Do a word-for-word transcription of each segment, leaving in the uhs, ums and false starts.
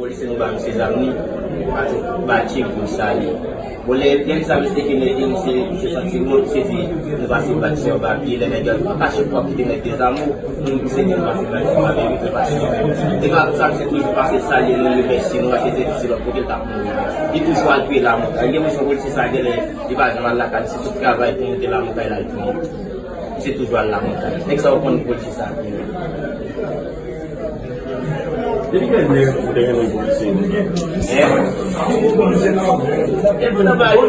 Se nou ba misye zam li, ba tchek pou l sale. Bon, lè, lè sa misye te gen nèg li, misye, misye santi wont, misye di, nou pase bat sè w papye, lè nèg yo, pa kache fòk kite nèg dezame w, nou misye di nou pase bat sè w papye, nou pase. Se pa pou sa misye toujou pase sale nou, remèsye nou, achte sèvis se lòt kote l t ap mouri. Li toujou al touye lamontay. Li gen yon polisye sa genlè, li pa janm al lakay, se sot travay pou monte lamontay la, li touye. Misye toujou al lamontay. Nèg sa yo konn polisye sa genlè. Depi kilè nèg ou te renmen polisye yo? Hein? Bon,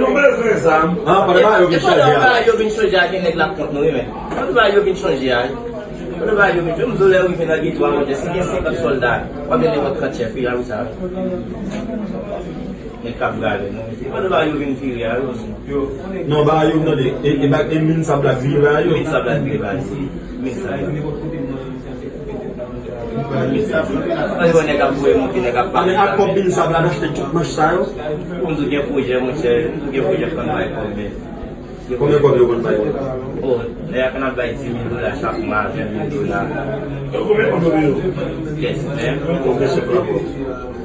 nou bezwen zam. Ah, pandan ba yo vin chanje a. Yo vin chanje a, gen nèg la kont nou, wi, men. Pandan ba yo vin chanje a, wi. Pandan ba yo vin chanje, m di w lè rive nan geto a, monchè, si gen senkant sòlda, w ap jwenn nenpòt kantchèf, wi, la, wi, sa. Men k ap brave nou. Se pandan ba yo vin vire a, yo. Non, ba yo, tande, e, e, ba, e min sab la vire ba yo. Min sab la vire ba yo. Min sab la. An, yon nèg ap voye monte, nèg ap pale. Ale ak kòb min sab la, n achte tout manch sa yo. Pou m di w gen pwojè, monchè, m di w gen pwojè pou n bay kòb, men. Konbyen kòb yo konn bay? Oh, nèg la konn ap bay dis mil dola chak mwa, ven mil dola. Yes, men. Konbyen chèf la pran?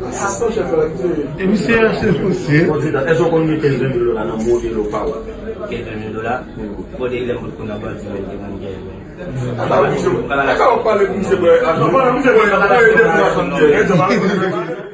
Asistan chèf la ki te. E misye achte dosye. Bon, di dan, èske w konn gen kenz ven mil dola nan modelo pa w? Kenz ven mil dola? Kote lè m potko nan bandi, men, te konn gen, men. Ata misye, ata w pale pou misye, bwè, ajan. Pale misye, bwè, ata ede pou ajan.